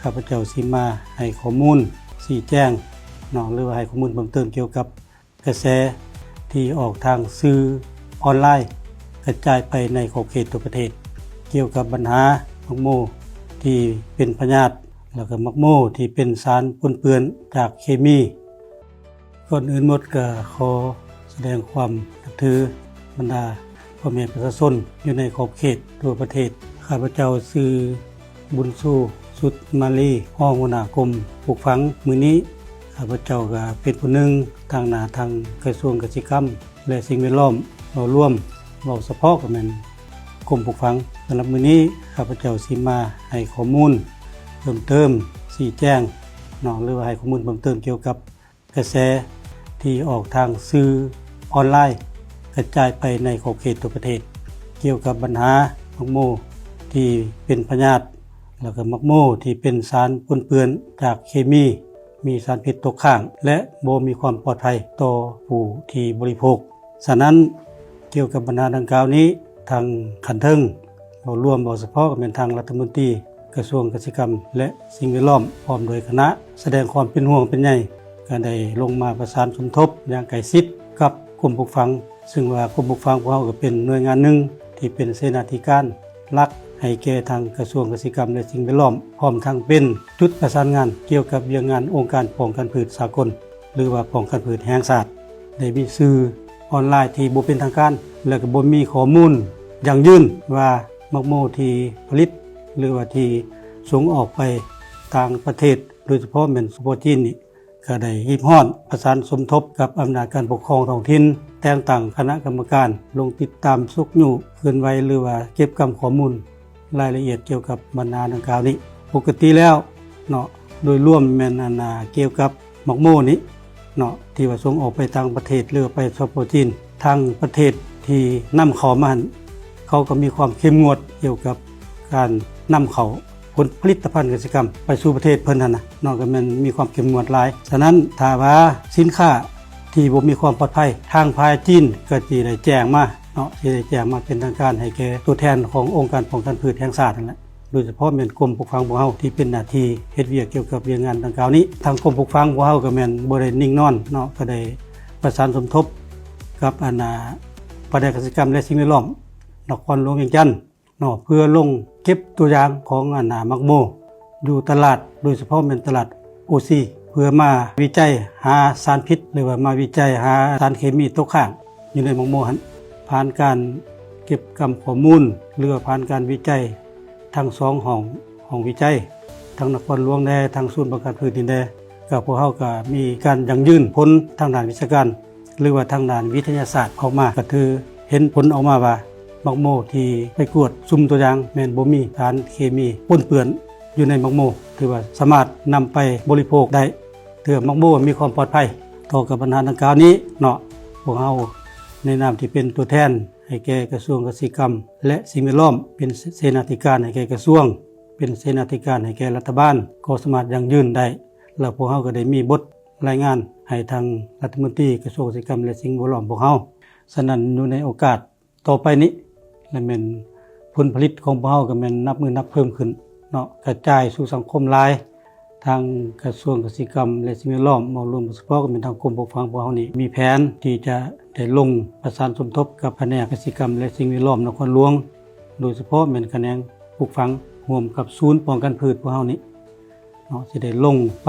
ຂ້າພະເຈົ້າຊິມາໃຫ້ຂໍ້ມູນຊີ້ແຈງເນາະ ຫຼືວ່າໃຫ້ຂໍ້ມູນເພີ່ມເຕີມກ່ຽວກັບກະແສທີ່ອອກທາງສື່ອອນລາຍ ກະຈາຍໄປໃນຂອບເຂດທົ່ວປະເທດ ກ່ຽວກັບບັນຫາໝາກໂມທີ່ເປັນພະຍາດ ແລ້ວກໍໝາກໂມທີ່ເປັນສານປົນເປື້ອນຈາກເຄມີ. ກ່ອນອື່ນໝົດກໍຂໍສະແດງຄວາມນັບຖືບັນດາພໍ່ແມ່ປະຊາຊົນຢູ່ໃນຂອບເຂດທົ່ວປະເທດ. ຂ້າພະເຈົ້າຊື່ບຸນຊູ ສຸດມາລີ ຮອງຫົວໜ້າກົມປູກຝັງ. ມື້ນີ້ຂ້າພະເຈົ້າກໍເປັນຜູ້ໜຶ່ງຕາງໜ້າທາງກະຊວງກະສິກຳ ແລະ ສິ່ງແວດລ້ອມ ເວົ້າລວມ, ເວົ້າສະເພາະກໍແມ່ນກົມປູກຝັງ. ສຳລັບມື້ນີ້ຂ້າພະເຈົ້າຊິມາໃຫ້ຂໍ້ມູນເພີ່ມເຕີມ ຊີ້ແຈງເນາະ ຫຼືວ່າໃຫ້ຂໍ້ມູນເພີ່ມເຕີມກ່ຽວກັບ ກະແສທີ່ອອກທາງສື່ອອນລາຍ ກະຈາຍໄປໃນຂອບເຂດທົ່ວປະເທດ ກ່ຽວກັບບັນຫາໝາກໂມທີ່ເປັນພະຍາດ ແລ້ວກໍໝາກໂມທີ່ເປັນສານປົນເປື້ອນຈາກເຄມີ ມີສານພິດຕົກຄ້າງ ແລະ ບໍ່ມີຄວາມປອດໄພຕໍ່ຜູ້ທີ່ບໍລິໂພກ. ສະນັ້ນ, ກ່ຽວກັບບັນຫາດັ່ງກ່າວນີ້, ທາງຂັ້ນເທິງ ເວົ້າລວມເວົ້າສະເພາະ ກໍແມ່ນທາງລັດຖະມົນຕີກະຊວງກະສິກຳ ແລະ ສິ່ງແວດລ້ອມ ພ້ອມດ້ວຍຄະນະ ສະແດງຄວາມເປັນຫ່ວງເປັນໃຍ ກໍໄດ້ລົງມາປະສານສົມທົບຢ່າງໃກ້ຊິດກັບກົມປູກຝັງ, ຊຶ່ງວ່າກົມປູກຝັງພວກເຮົາກໍເປັນໜ່ວຍງານໜຶ່ງທີ່ເປັນເສນາທິການຫຼັກໃຫ້ແກ່ທາງກະຊວງກະສິກຳ ແລະ ສິ່ງແວດລ້ອມ, ພ້ອມທັງເປັນຈຸດປະສານງານກ່ຽວກັບວຽກງານອົງການປ້ອງກັນພືດສາກົນ ຫຼືວ່າປ້ອງກັນພືດແຫ່ງຊາດ. ໄດ້ມີສື່ອອນລາຍທີ່ບໍ່ເປັນທາງການ ແລະ ກໍບໍ່ມີຂໍ້ມູນຢັ້ງຢືນວ່າໝາກໂມທີ່ຜະລິດ ຫຼືວ່າທີ່ສົ່ງອອກໄປຕ່າງປະເທດ ໂດຍສະເພາະແມ່ນສປປ ຈີນນີ້ ກໍໄດ້ຮີບຮ້ອນປະສານສົມທົບກັບອຳນາດການປົກຄອງທ້ອງຖິ່ນ, ແຕ່ງຕັ້ງຄະນະກຳມະການລົງຕິດຕາມ, ຊຸກຍູ້, ເຄື່ອນໄຫວ ຫຼືວ່າເກັບກຳຂໍ້ມູນ ລາຍລະອຽດກ່ຽວກັບບັນຫາດັ່ງກ່າວນີ້. ປົກກະຕິແລ້ວເນາະ ໂດຍລວມແມ່ນ ອັນ ອ່າ ກ່ຽວກັບໝາກໂມນີ້ເນາະ ທີ່ວ່າສົ່ງອອກໄປຕ່າງປະເທດ ຫຼືວ່າໄປສປປ ຈີນ, ທາງປະເທດທີ່ນຳເຂົ້າມາຫັ້ນ ເຂົາກໍມີຄວາມເຂັ້ມງວດກ່ຽວກັບການນຳເຂົ້າຜົນຜະລິດຕະພັນກະສິກຳໄປສູ່ປະເທດເພິ່ນຫັ້ນນະເນາະ, ກໍແມ່ນມີຄວາມເຂັ້ມງວດຫຼາຍ. ສະນັ້ນ ຖ້າວ່າສິນຄ້າ ທີ່ບໍ່ມີຄວາມປອດໄພ, ທາງຝ່າຍຈີນກໍຊິໄດ້ແຈ້ງມາເນາະ, ຊິໄດ້ແຈ້ງມາເປັນທາງການໃຫ້ແກ່ຕົວແທນຂອງອົງການປ້ອງກັນພືດແຫ່ງຊາດນັ້ນແຫຼະ, ໂດຍສະເພາະແມ່ນກົມປົກຝັງພວກເຮົາທີ່ເປັນໜ້າທີ່ເຮັດວຽກກ່ຽວກັບວຽກງານດັ່ງກ່າວນີ້. ທາງກົມປົກຝັງພວກເຮົາກໍແມ່ນບໍ່ໄດ້ນິ່ງນອນເນາະ, ກໍໄດ້ປະສານສົມທົບກັບ ອັນ ອ່າ ພະແນກກະສິກຳ ແລະ ສິ່ງແວດລ້ອມນະຄອນຫຼວງວຽງຈັນ ເນາະ ເພື່ອລົງເກັບຕົວຢ່າງຂອງ ອັນ ໝາກໂມຢູ່ຕະຫຼາດ, ໂດຍສະເພາະແມ່ນຕະຫຼາດໂອຊີ ເພື່ອມາວິໄຈຫາສານພິດ ຫຼືວ່າມາວິໄຈຫາສານເຄມີຕົກຄ້າງຢູ່ໃນໝາກໂມຫັ້ນ. ຜ່ານການເກັບກຳຂໍ້ມູນ ຫຼືວ່າຜ່ານການວິໄຈທັງສອງຫ້ອງ, ຫ້ອງວິໄຈທັງນະຄອນຫຼວງແດ່, ທັງສູນປ້ອງກັນພືດນີ້ແດ່, ກໍພວກເຮົາກໍມີການຢັ້ງຢືນຜົນທາງດ້ານວິຊາການ ຫຼືວ່າທາງດ້ານວິທະຍາສາດອອກມາ, ກໍຖືເຫັນຜົນອອກມາວ່າ ໝາກໂມທີ່ໄປກວດຊຸມຕົວຢ່າງແມ່ນບໍ່ມີສານເຄມີປົນເປື້ອນຢູ່ໃນໝາກໂມ, ຖືວ່າສາມາດນຳໄປບໍລິໂພກໄດ້, ຖືວ່າໝາກໂມມີຄວາມປອດໄພ. ຕໍ່ກັບບັນຫາດັ່ງກ່າວນີ້ເນາະ, ພວກເຮົາໃນນາມທີ່ເປັນຕົວແທນໃຫ້ແກ່ກະຊວງກະສິກຳ ແລະ ສິ່ງແວດລ້ອມ, ເປັນເສນາທິການໃຫ້ແກ່ກະຊວງ, ເປັນເສນາທິການໃຫ້ແກ່ລັດຖະບານ, ກໍສາມາດຢັ້ງຢືນໄດ້. ແລ້ວພວກເຮົາກໍໄດ້ມີບົດລາຍງານໃຫ້ທາງລັດຖະມົນຕີກະຊວງກະສິກຳ ແລະ ສິ່ງແວດລ້ອມພວກເຮົາ. ສະນັ້ນ ຢູ່ໃນໂອກາດຕໍ່ໄປນີ້ ລະແມ່ນຜົນຜະລິດຂອງພວກເຮົາກໍແມ່ນນັບມື້ນັບເພີ່ມຂຶ້ນເນາະ, ກະຈາຍສູ່ສັງຄົມຫຼາຍ. ທາງກະຊວງກະສິກຳ ແລະ ສິ່ງແວດລ້ອມ ເວົ້າລວມສະເພາະກໍແມ່ນທາງກົມປົກຝັງພວກເຮົານີ້ ມີແຜນທີ່ຈະໄດ້ລົງປະສານສົມທົບກັບພະແນກກະສິກຳ ແລະ ສິ່ງແວດລ້ອມນະຄອນຫຼວງ, ໂດຍສະເພາະແມ່ນຂະແໜງ ປູກຝັງ ຮ່ວມກັບສູນປ້ອງກັນພືດພວກເຮົານີ້ເນາະ ຊິໄດ້ລົງໄປ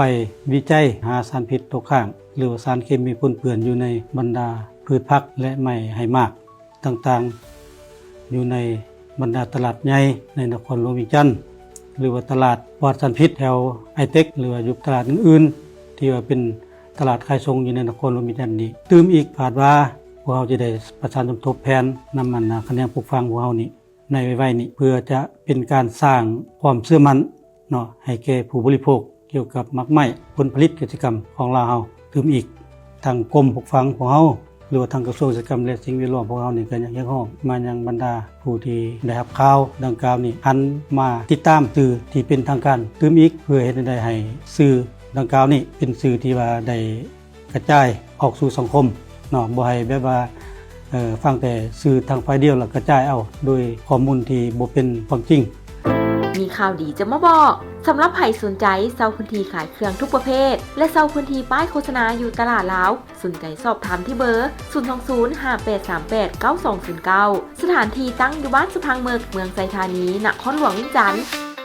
ວິໄຈຫາສານພິດຕົກຄ້າງ ຫຼືວ່າສານເຄມີປົນເປື້ອນຢູ່ໃນບັນດາພືດຜັກ ແລະ ໄມ້ໃຫ້ໝາກຕ່າງໆ ຢູ່ໃນບັນດາຕະຫຼາດໃຫຍ່ໃນນະຄອນຫຼວງວຽງຈັນ ຫຼືວ່າຕະຫຼາດປອດສານພິດແຖວໄອເຕັກ ຫຼືວ່າຢູ່ຕະຫຼາດອື່ນໆ ທີ່ວ່າເປັນຕະຫຼາດຂາຍສົ່ງຢູ່ໃນນະຄອນຫຼວງວຽງຈັນນີ້ຕື່ມອີກ. ຄາດວ່າພວກເຮົາຈະໄດ້ປະສານສົມທົບແຜນນຳອັນນາຂະແໜງປູກຝັງພວກເຮົານີ້ ໃນໄວໆນີ້ ເພື່ອຈະເປັນການສ້າງຄວາມເຊື່ອໝັ້ນເນາະ ໃຫ້ແກ່ຜູ້ບໍລິໂພກກ່ຽວກັບໝາກໄມ້ ຜົນຜະລິດກະສິກຳຂອງລາວເຮົາຕື່ມອີກ. ທາງກົມປົກຝັງຂອງເຮົາ ຫຼືວ່າທາງກະຊວງກະສິກຳ ແລະ ສິ່ງແວດລ້ອມຂອງເຮົານີ້ ກໍຍັງຮຽກຮ້ອງມາຍັງບັນດາຜູ້ທີ່ໄດ້ຮັບຂ່າວດັ່ງກ່າວນີ້ ຫັນມາຕິດຕາມສື່ທີ່ເປັນທາງການຕື່ມອີກ ເພື່ອເຮັດໃຫ້ໄດ້ ໃຫ້ສື່ດັ່ງກ່າວນີ້ເປັນສື່ທີ່ວ່າໄດ້ ກະຈາຍອອກສູ່ສັງຄົມເນາະ, ບໍ່ໃຫ້ແບບວ່າ ເອີ ຟັງແຕ່ສື່ທາງຝ່າຍດຽວ ແລ້ວກະຈາຍເອົາໂດຍຂໍ້ມູນທີ່ບໍ່ເປັນຄວາມຈິງ. ມີຂ່າວດີຈະມາບອກ. ສຳລັບໃຜສົນໃຈເຊົ່າພື້ນທີ່ຂາຍເຄື່ອງທຸກປະເພດ ແລະ ເຊົ່າພື້ນທີ່ປ້າຍໂຄສະນາຢູ່ຕະຫຼາດລາວ, ສົນໃຈສອບຖາມທີ່ເບີ ສູນສອງສູນ ຫ້າແປດສາມແປດ ເກົ້າສອງສູນເກົ້າ. ສະຖານທີ່ຕັ້ງຢູ່ບ້ານສະພັງເມິກ, ເມືອງໄຊທານີ, ນະຄອນຫຼວງວຽງຈັນ.